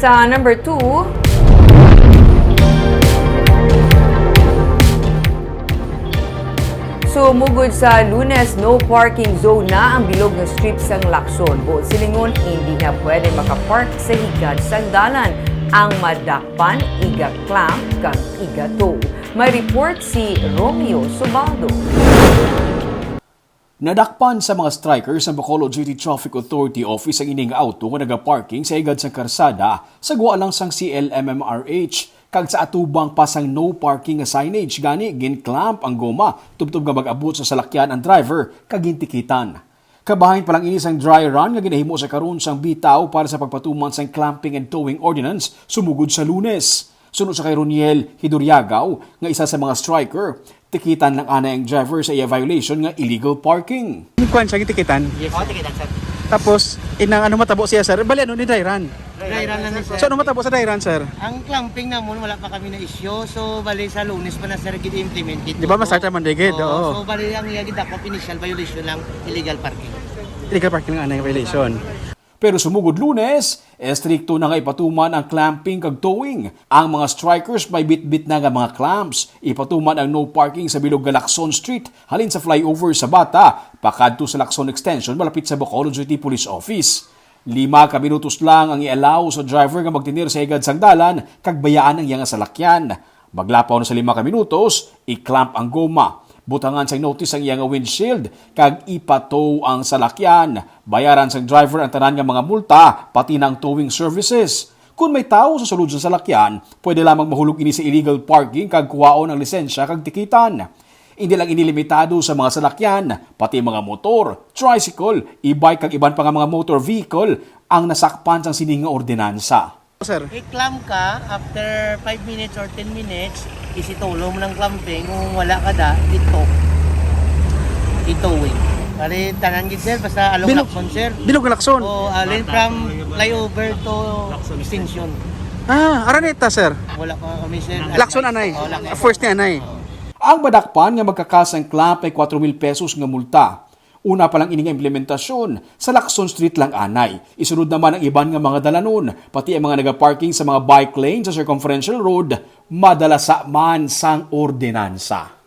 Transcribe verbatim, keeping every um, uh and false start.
Sa number two, sumugod sa Lunes, no parking zone na ang bilog nga street sang Lacson. Buot silingon, hindi na pwede makapark sa higad sang dalan. Ang madakpan, iga-clamp kag iga-tow. May report si Romeo Subaldo. Nadakpan sa mga strikers ang Bacolod City Traffic Authority Office ang ining auto nga nagaparking sa higad sang karsada sa gwa lang sang C L M M R H kag sa atubang pa sang no parking nga signage. Gani, gin-clamp ang goma tubtob nga mag-abot sa salakyan ang driver kag gintikitan. Kabahin pa lang ini sang dry run nga ginahimo sa karon sang bitaw para sa pagpatuman sang clamping and towing ordinance sumugod sa Lunes. Suno sa kay Roniel Hidoriagaw, nga isa sa mga striker, tikitan lang anay ang driver sa iya violation nga illegal parking. Kuan siya, gitikitan. Yes, sir. Tikitan, sir. Tapos, inang ano matabo siya, sir? Bali, ano ni dry run? Dry run na ni, sir. So, ano matabo sa dry run, sir? Ang clamping namon, wala pa kami na issue. So, bali sa Lunes pa na, sir, gid-implement ito. Di ba, ma-start naman, di gid? Oo. Oo. So, bali ang iya gidakop, initial violation lang, illegal parking. Illegal parking lang anay violation. Pero sumugod Lunes, estrikto na nga ipatuman ang clamping kag towing. Ang mga strikers may bitbit na nga mga clamps. Ipatuman ang no parking sa bilog nga Lacson Street, halin sa flyover sa Bata pakadto sa Lacson Extension, malapit sa Bacolod City Police Office. Lima ka minutos lang ang i-allow sa driver nga magtener sa higad sang dalan kag bayaan ang iya nga salakyan. Maglapaw na sa lima ka minutos, i-clamp ang goma, butangan sang notice ang iya nga windshield, kag ipatow ang salakyan. Bayaran sang driver ang tanan nga mga multa, pati na ang towing services. Kon may tawo sa sulod sa salakyan, pwede lamang mahulog ini sa illegal parking kag kuhaon ang lisensya kag tikitan. Hindi lang ini limitado sa mga salakyan, pati mga motor, tricycle, e-bike kag iban pa nga mga motor vehicle ang nasakpan sang sini nga ordinansa. Sir. I-clamp ka, after five minutes or ten minutes, isitulo mo ng clamping. Kung wala ka da, ito. Itowing. Bali, tanan gid, sir, basta along Bilog- Lacson, sir. Bilog nga Lacson? O, alin from flyover to extension. Ah, araneta, sir? Wala pa kami, sir. Lacson anay. O, Lacson. First ni anay. Ang madakpan nga magkakasang clamp ay kwatro mil pesos nga multa. Una pa lang ini nga implementasyon, sa Lacson Street lang anay. Isunod naman ang iban nga mga dalanon, pati ang mga nagaparking sa mga bike lane sa Circumferential Road, madala sa man sang ordinansa.